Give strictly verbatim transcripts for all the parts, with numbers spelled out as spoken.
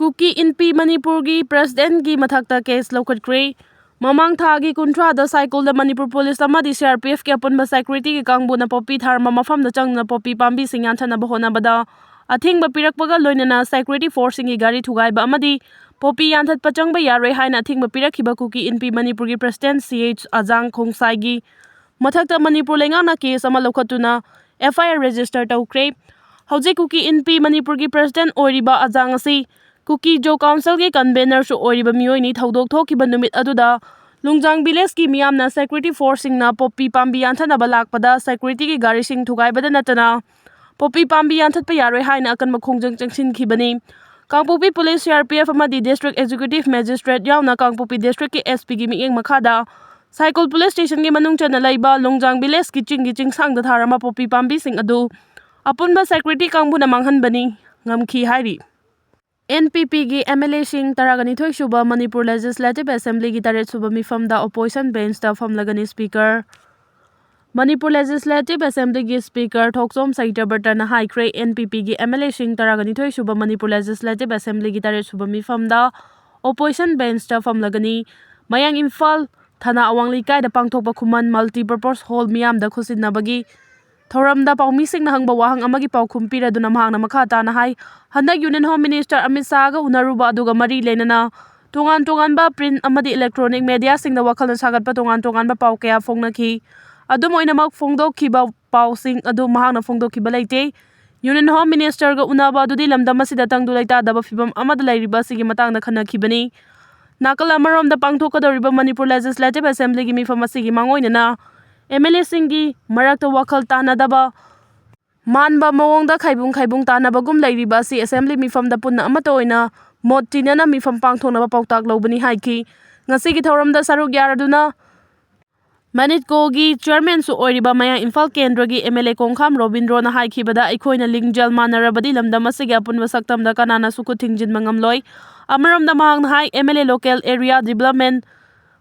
ꯀꯨꯀꯤ ꯏꯟꯄꯤ ꯃꯅꯤꯄꯨꯔꯒꯤ ꯄ꯭ꯔꯦꯁꯤꯗꯦꯟꯒꯤ ꯃꯊꯛꯇ ꯀꯦꯁ ꯂꯧꯈꯠꯈ꯭ꯔꯦ꯫ ꯃꯃꯥꯡ ꯊꯥꯒꯤ ꯀꯨꯟꯊ꯭ꯔꯥꯗ ꯁꯥꯏꯀꯣꯜꯗ ꯃꯅꯤꯄꯨꯔ ꯄꯨꯂꯤꯁ ꯑꯃꯗꯤ ꯁꯤ ꯑꯥꯔ ꯄꯤ ꯑꯦꯐꯀꯤ ꯑꯄꯨꯟꯕ ꯁꯦꯀ꯭ꯌꯨꯔꯤꯇꯤꯒꯤ ꯀꯥꯡꯕꯨꯅ ꯄꯣꯄꯤ ꯊꯥꯔꯝꯕ ꯃꯐꯝꯗ ꯆꯪꯗꯨꯅ ꯄꯣꯄꯤ ꯄꯥꯝꯕꯤꯁꯤꯡ ꯌꯥꯟꯊꯠꯅꯕ ꯍꯣꯠꯅꯕꯗ ꯑꯊꯤꯡꯕ ꯄꯤꯔꯛꯄꯒ ꯂꯣꯏꯅꯅ ꯁꯦꯀ꯭ꯌꯨꯔꯤꯇꯤ ꯐꯣꯔꯁꯁꯤꯡꯒꯤ ꯒꯥꯔꯤ ꯊꯨꯒꯥꯏꯕ ꯑꯃꯗꯤ ꯄꯣꯄꯤ ꯌꯥꯟꯊꯠꯄ ꯆꯪꯕ ꯌꯥꯔꯣꯏ ꯍꯥꯏꯅ ꯑꯊꯤꯡꯕ ꯄꯤꯔꯛꯈꯤꯕ ꯀꯨꯀꯤ ꯏꯟꯄꯤ ꯃꯅꯤꯄꯨꯔꯒꯤ ꯄ꯭ꯔꯦꯁꯤꯗꯦꯟ ꯁꯤ ꯑꯦꯆ ꯑꯖꯥꯡ ꯈꯣꯡꯁꯥꯏꯒꯤ ꯃꯊꯛꯇ ꯃꯅꯤꯄꯨꯔ ꯂꯩꯉꯥꯛꯅ ꯀꯦꯁ ꯑꯃ ꯂꯧꯈꯠꯇꯨꯅ ꯑꯦꯐ ꯑꯥꯏ ꯑꯥꯔ ꯔꯦꯖꯤꯁꯇꯔ ꯇꯧꯈ꯭ꯔꯦ꯫ ꯍꯧꯖꯤꯛ ꯀꯨꯀꯤ ꯏꯟꯄꯤ ꯃꯅꯤꯄꯨꯔꯒꯤ ꯄ꯭ꯔꯦꯁꯤꯗꯦꯟ ꯑꯣꯏꯔꯤꯕ ꯑꯖꯥꯡ ꯑꯁꯤ ꯀꯨꯀꯤ ꯖꯣ ꯀꯥꯎꯟꯁꯤꯜꯒꯤ ꯀꯟꯚꯦꯅꯔꯁꯨ ꯑꯣꯏꯔꯤꯕ ꯃꯤꯑꯣꯏꯅꯤ꯫ ꯊꯧꯗꯣꯛ ꯊꯣꯛꯈꯤꯕ ꯅꯨꯃꯤꯠ ꯑꯗꯨꯗ ꯂꯨꯡꯖꯥꯡ ꯚꯤꯂꯦꯖꯀꯤ ꯃꯤꯌꯥꯝꯅ ꯁꯦꯀ꯭ꯌꯨꯔꯤꯇꯤ ꯐꯣꯔꯁꯁꯤꯡꯅ ꯄꯣꯄꯤ ꯄꯥꯝꯕꯤ ꯌꯥꯟꯊꯠꯅꯕ ꯂꯥꯛꯄꯗ ꯁꯦꯀ꯭ꯌꯨꯔꯤꯇꯤꯒꯤ ꯒꯥꯔꯤꯁꯤꯡ ꯊꯨꯒꯥꯏꯕꯗ ꯅꯠꯇꯅ ꯄꯣꯄꯤ ꯄꯥꯝꯕꯤ ꯌꯥꯟꯊꯠꯄ ꯌꯥꯔꯣꯏ ꯍꯥꯏꯅ ꯑꯀꯟꯕ ꯈꯣꯡꯖꯪ ꯆꯪꯁꯤꯟꯈꯤꯕꯅꯤ꯫ Kangpokpi police, C R P F ꯑꯃꯗꯤ ꯗꯤꯁꯇ꯭ꯔꯤꯛ ꯑꯦꯛꯖꯤꯀ꯭ꯌꯨꯇꯤꯚ ꯃꯦꯖꯤꯁꯇ꯭ꯔꯦꯠ ꯌꯥꯎꯅ ꯀꯥꯡꯄꯣꯛꯄꯤ ꯗꯤꯁꯇ꯭ꯔꯤꯛꯀꯤ ꯑꯦꯁ ꯄꯤꯒꯤ ꯃꯤꯠꯌꯦꯡ ꯃꯈꯥꯗ ꯁꯥꯏꯀꯣꯜ ꯄꯨꯂꯤꯁ ꯁ꯭ꯇꯦꯁꯟꯒꯤ ꯃꯅꯨꯡ ꯆꯟꯅ ꯂꯩꯕ ꯂꯣꯡꯖꯥꯡ ꯚꯤꯂꯦꯖꯀꯤ ꯆꯤꯡꯒꯤ ꯆꯤꯡꯁꯥꯡꯗ ꯊꯥꯔꯝꯕ ꯄꯣꯄꯤ ꯄꯥꯝꯕꯤꯁꯤꯡ ꯑꯗꯨ ꯑꯄꯨꯟꯕ ꯁꯦꯀ꯭ꯌꯨꯔꯤꯇꯤ ꯀꯥꯡꯕꯨꯅ ꯃꯥꯡꯍꯟꯕꯅꯤ ꯉꯝꯈꯤ ꯍꯥꯏꯔꯤ꯫ ꯑꯦꯟ ꯄꯤ ꯄꯤꯒꯤ ꯑꯦꯝ ꯑꯦꯜ ꯑꯦꯁꯤꯡ ꯇꯔꯥꯒ ꯅꯤꯊꯣꯏ ꯁꯨꯕ ꯃꯅꯤꯄꯨꯔ ꯂꯦꯖꯤꯁꯂꯦꯇꯤꯚ ꯑꯦꯁꯦꯝꯕ꯭ꯂꯤꯒꯤ ꯇꯔꯦꯠ ꯁꯨꯕ ꯃꯤꯐꯝꯗ ꯑꯣꯄꯣꯖꯤꯁꯟ ꯕꯦꯟꯁꯇ ꯐꯝꯂꯒꯅꯤ꯫ ꯁ꯭ꯄꯤꯀꯔ, ꯃꯅꯤꯄꯨꯔ ꯂꯦꯖꯤꯁꯂꯦꯇꯤꯚ ꯑꯦꯁꯦꯝꯕ꯭ꯂꯤꯒꯤ ꯁ꯭ꯄꯤꯀꯔ ꯊꯣꯛꯆꯣꯝ ꯁꯍꯤꯇ꯭ꯌꯕ꯭ꯔꯇꯅ ꯍꯥꯏꯈ꯭ꯔꯦ, ꯑꯦꯟ ꯄꯤ ꯄꯤꯒꯤ ꯑꯦꯝ ꯑꯦꯜ ꯑꯦꯁꯤꯡ ꯇꯔꯥꯒ ꯅꯤꯊꯣꯏ ꯁꯨꯕ ꯃꯅꯤꯄꯨꯔ ꯂꯦꯖꯤꯁꯂꯦꯇꯤꯚ ꯑꯦꯁꯦꯝꯕ꯭ꯂꯤꯒꯤ ꯇꯔꯦꯠ ꯁꯨꯕ ꯃꯤꯐꯝꯗ ꯑꯣꯄꯣꯖꯤꯁꯟ ꯕꯦꯟꯁꯇ ꯐꯝꯂꯒꯅꯤ꯫ ꯃꯌꯥꯡ ꯏꯝꯐꯥꯜ, ꯊꯅꯥ ꯑꯋꯥꯡ ꯂꯩꯀꯥꯏꯗ ꯄꯥꯡꯊꯣꯛꯄ ꯈꯨꯃꯟ ꯃꯜꯇꯤꯄꯔꯄꯣꯁ ꯍꯣꯜ ꯃꯤꯌꯥꯝꯗ ꯈꯨꯠꯁꯤꯟꯅꯕꯒꯤ ꯊꯧꯔꯝꯗ ꯄꯥꯎꯃꯤꯁꯤꯡꯅ ꯍꯪꯕ ꯋꯥꯍꯪ ꯑꯃꯒꯤ ꯄꯥꯎꯈꯨꯝ ꯄꯤꯔꯗꯨꯅ ꯃꯍꯥꯛꯅ ꯃꯈꯥ ꯇꯥꯅ ꯍꯥꯏ, ꯍꯟꯗꯛ ꯌꯨꯅꯤꯌꯟ ꯍꯣꯝ ꯃꯤꯅꯤꯁꯇꯔ ꯑꯃꯤꯠ ꯁꯥꯍꯒ ꯎꯅꯔꯨꯕ ꯑꯗꯨꯒ ꯃꯔꯤ ꯂꯩꯅꯅ ꯇꯣꯉꯥꯟ ꯇꯣꯉꯥꯟꯕ ꯄ꯭ꯔꯤꯟꯠ ꯑꯃꯗꯤ ꯏꯂꯦꯛꯇ꯭ꯔꯣꯅꯤꯛ ꯃꯦꯗꯤꯌꯥꯁꯤꯡꯗ ꯋꯥꯈꯜꯅ ꯁꯥꯒꯠꯄ ꯇꯣꯉꯥꯟ ꯇꯣꯉꯥꯟꯕ ꯄꯥꯎ ꯀꯌꯥ ꯐꯣꯡꯅꯈꯤ꯫ ꯑꯗꯨꯝ ꯑꯣꯏꯅꯃꯛ, ꯐꯣꯡꯗꯣꯛꯈꯤꯕ ꯄꯥꯎꯁꯤꯡ ꯑꯗꯨ ꯃꯍꯥꯛꯅ ꯐꯣꯡꯗꯣꯛꯈꯤꯕ ꯂꯩꯇꯦ꯫ ꯌꯨꯅꯤꯌꯟ ꯍꯣꯝ ꯃꯤꯅꯤꯁꯇꯔꯒ ꯎꯅꯕ ꯑꯗꯨꯗꯤ ꯂꯝꯗꯝ ꯑꯁꯤꯗ ꯇꯪꯗꯨ ꯂꯩꯇꯥꯗꯕ ꯐꯤꯚꯝ ꯑꯃꯗ ꯂꯩꯔꯤꯕ ꯑꯁꯤꯒꯤ ꯃꯇꯥꯡꯗ ꯈꯟꯅꯈꯤꯕꯅꯤ꯫ ꯅꯥꯀꯜ ꯑꯃꯔꯣꯝꯗ ꯄꯥꯡꯊꯣꯛꯀꯗꯧꯔꯤꯕ ꯃꯅꯤꯄꯨꯔ ꯂꯦꯖꯤꯁꯂꯦꯇꯤꯚ ꯑꯦꯁꯦꯝꯕ꯭ꯂꯤꯒꯤ ꯃꯤꯐꯝ ꯑꯁꯤꯒꯤ ꯃꯥꯡꯑꯣꯏꯅꯅ ꯑꯦꯝ ꯑꯦꯜ ꯑꯦꯁꯤꯡꯒꯤ ꯃꯔꯛꯇ ꯋꯥꯈꯜ ꯇꯥꯅꯗꯕ ꯃꯥꯟꯕ ꯃꯑꯣꯡꯗ ꯈꯥꯏꯕꯨꯡ ꯈꯥꯏꯕꯨꯡ ꯇꯥꯅꯕꯒꯨꯝ ꯂꯩꯔꯤꯕ ꯑꯁꯤ ꯑꯦꯁꯦꯝꯕ꯭ꯂꯤ ꯃꯤꯐꯝꯗ ꯄꯨꯟꯅ ꯑꯃꯠꯇ ꯑꯣꯏꯅ ꯃꯣꯠ ꯇꯤꯟꯅꯅ ꯃꯤꯐꯝ ꯄꯥꯡꯊꯣꯛꯅꯕ ꯄꯥꯎꯇꯥꯛ ꯂꯧꯕꯅꯤ ꯍꯥꯏꯈꯤ꯫ ꯉꯁꯤꯒꯤ ꯊꯧꯔꯝꯗ ꯁꯔꯨꯛ ꯌꯥꯔꯗꯨꯅ ꯃꯦꯅꯤꯠꯀꯣꯒꯤ ꯆꯤꯌꯔꯃꯦꯟꯁꯨ ꯑꯣꯏꯔꯤꯕ ꯃꯌꯥꯡ ꯏꯝꯐꯥꯜ ꯀꯦꯟꯗ꯭ꯔꯒꯤ ꯑꯦꯝ ꯑꯦꯜ ꯑꯦ ꯀꯣꯡꯈꯥꯝ ꯔꯣꯕꯤꯟꯗ꯭ꯔꯣꯅ ꯍꯥꯏꯈꯤꯕꯗ, ꯑꯩꯈꯣꯏꯅ ꯂꯤꯡꯖꯦꯜ ꯃꯥꯟꯅꯔꯕꯗꯤ ꯂꯝꯗꯝ ꯑꯁꯤꯒꯤ ꯑꯄꯨꯟꯕ ꯁꯛꯇꯝꯗ ꯀꯅꯥꯅꯁꯨ ꯈꯨꯠ ꯊꯤꯡꯖꯤꯟꯕ ꯉꯝꯂꯣꯏ꯫ ꯑꯃꯔꯣꯝꯗ ꯃꯍꯥꯛꯅ ꯍꯥꯏ, M L A local area development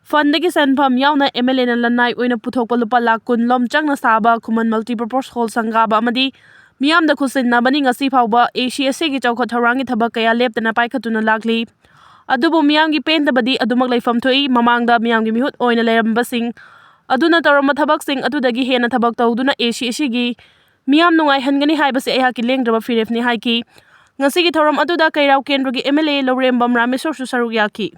ꯐꯟꯗꯒꯤ ꯁꯦꯟꯐꯝ ꯌꯥꯎꯅ ꯑꯦꯝ ꯑꯦꯜ ꯑꯦꯅ ꯂꯅꯥꯏ ꯑꯣꯏꯅ ꯄꯨꯊꯣꯛꯄ ꯂꯨꯄꯥ ꯂꯥꯈ ꯀꯨꯟ ꯂꯣꯝ ꯆꯪꯅ ꯁꯥꯕ ꯈꯨꯃꯟ ꯃꯜꯇꯤꯄꯔꯄꯣꯁ ꯍꯣꯜ ꯁꯪꯒꯥꯕ ꯑꯃꯗꯤ ꯃꯤꯌꯥꯝꯗ ꯈꯨꯠꯁꯤꯟꯅꯕꯅꯤ꯫ ꯉꯁꯤ ꯐꯥꯎꯕ ꯑꯦ ꯁꯤ ꯑꯦꯁ ꯁꯤꯒꯤ ꯆꯥꯎꯈꯠ ꯊꯧꯔꯥꯡꯒꯤ ꯊꯕꯛ ꯀꯌꯥ ꯂꯦꯞꯇꯅ ꯄꯥꯏꯈꯠꯇꯨꯅ ꯂꯥꯛꯂꯤ꯫ ꯑꯗꯨꯕꯨ ꯃꯤꯌꯥꯝꯒꯤ ꯄꯦꯟꯗꯕꯗꯤ ꯑꯗꯨꯃꯛ ꯂꯩꯐꯝ ꯊꯣꯛꯏ꯫ ꯃꯃꯥꯡꯗ ꯃꯤꯌꯥꯝꯒꯤ ꯃꯤꯍꯨꯠ ꯑꯣꯏꯅ ꯂꯩꯔꯝꯕꯁꯤꯡ ꯑꯗꯨꯅ ꯇꯧꯔꯝꯕ ꯊꯕꯛꯁꯤꯡ ꯑꯗꯨꯗꯒꯤ ꯍꯦꯟꯅ ꯊꯕꯛ ꯇꯧꯗꯨꯅ ꯑꯦ ꯁꯤ ꯑꯦꯁ ꯁꯤꯒꯤ ꯃꯤꯌꯥꯝ ꯅꯨꯡꯉꯥꯏꯍꯟꯒꯅꯤ ꯍꯥꯏꯕꯁꯤ ꯑꯩꯍꯥꯛꯀꯤ ꯂꯦꯡꯗ꯭ꯔꯕ ꯐꯤꯔꯦꯞꯅꯤ ꯍꯥꯏꯈꯤ꯫ ꯉꯁꯤꯒꯤ ꯊꯧꯔꯝ ꯑꯗꯨꯗ ꯀꯩꯔꯥꯎ ꯀꯦꯟꯗ꯭ꯔꯒꯤ ꯑꯦꯝ ꯑꯦꯜ ꯑꯦ ꯂꯧꯔꯦꯝꯕꯝ ꯔꯥꯃꯦꯁꯣꯔꯁꯨ ꯁꯔꯨꯛ ꯌꯥꯈꯤ꯫